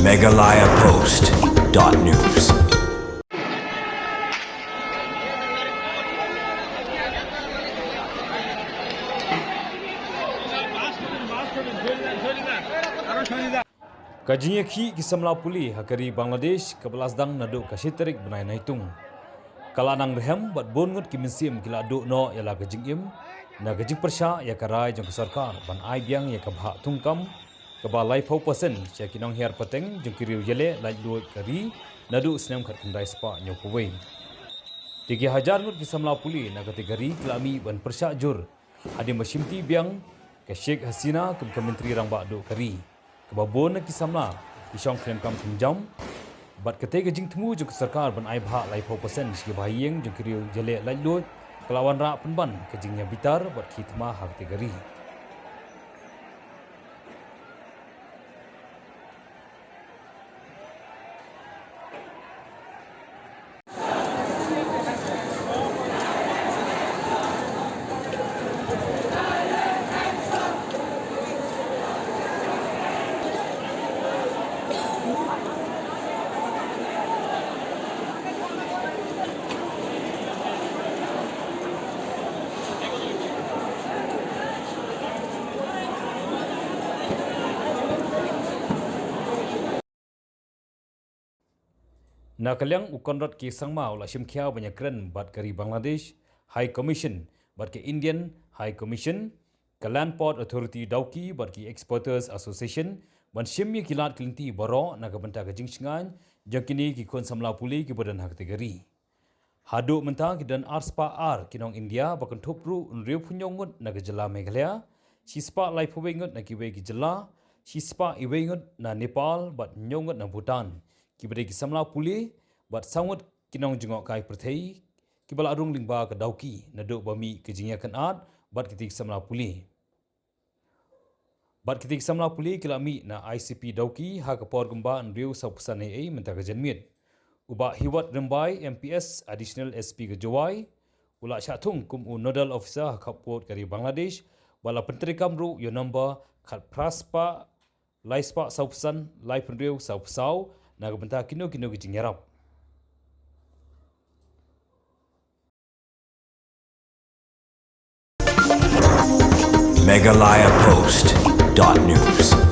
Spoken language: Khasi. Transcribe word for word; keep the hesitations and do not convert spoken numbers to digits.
Meghalaya Post dot news. Ka jingïakhih ki samla pule ha ka ri Bangladesh kaba la sdang naduh ka shi tarik bnai Naitung ka la nang rhem bad bun ngut ki mynsiem ki la duh noh ïa la ka jingim na ka jingpyrshah ïa ka rai jong ka sorkar ban ai biang ïa ka bhah thungkam kaba laiphew percent sha ki nonghiar pateng jong ki riew ïaleh laitluid ka ri naduh snem khatkhyndai spah hynñiewphew wei. Te ki hajar ngut ki samla pule na kata ka ri ki la mih ban pyrshah jur hadien ba shimti biang ka Sheikh Hasina kum ka Myntri Rangbah duh ka ri. Kaba bun na ki samla ki shong khlem kam khlem jam bad kata ka jingthmu jong ka sorkar ban ai bhah laiphew percent sha ki bahaïing jong ki riew ïaleh laitluid ka la wanrah pynban ka jingïabitar bad ki thma ha kata ka ri. Na ka liang u Conrad K Sangma u la shim khia ban ïakren bad ka ri Bangladesh High Commission bad ka Indian High Commission, ka Land Port Authority Dawki bad ki Exporters Association ban shim ïa ki lad ki lynti baroh na ka bynta ka jingshngaiñ jong kine ki khun samla pule kiba don ha kata ka ri. Haduh mynta ki don arspah ar ki nong India ba kynthup ruh hynriewphew hynñiew ngut na ka jylla Meghalaya, shispah laiphew wei ngut na kiwei ki jylla, shispah iwei ngut na Nepal bad hynñiew ngut na Bhutan. Kiba dei ki samla pule bad saw ngut ki nongjngohkai pyrthei kiba la rung lyngba ka Dawki naduh ba mih ka jingïakynad bad kitei ki samla pule. Bad kitei ki samla pule ki la mih na I C P Dawki ha ka por kumba hynriew sawphew san A A mynta ka janmiet. U Bah Hiwat Rymbai M P S, Additional S P ka Jowai, u la shah thung kum u Nodal Officer ha khapkut ka ri Bangladesh, bad la pyntreikam ruh ïa u nombar khatphra spah lai spah sawphew san laiphew hynriew sawphew saw na ka bynta kino kino ki jingïarap. Meghalaya Post dot news.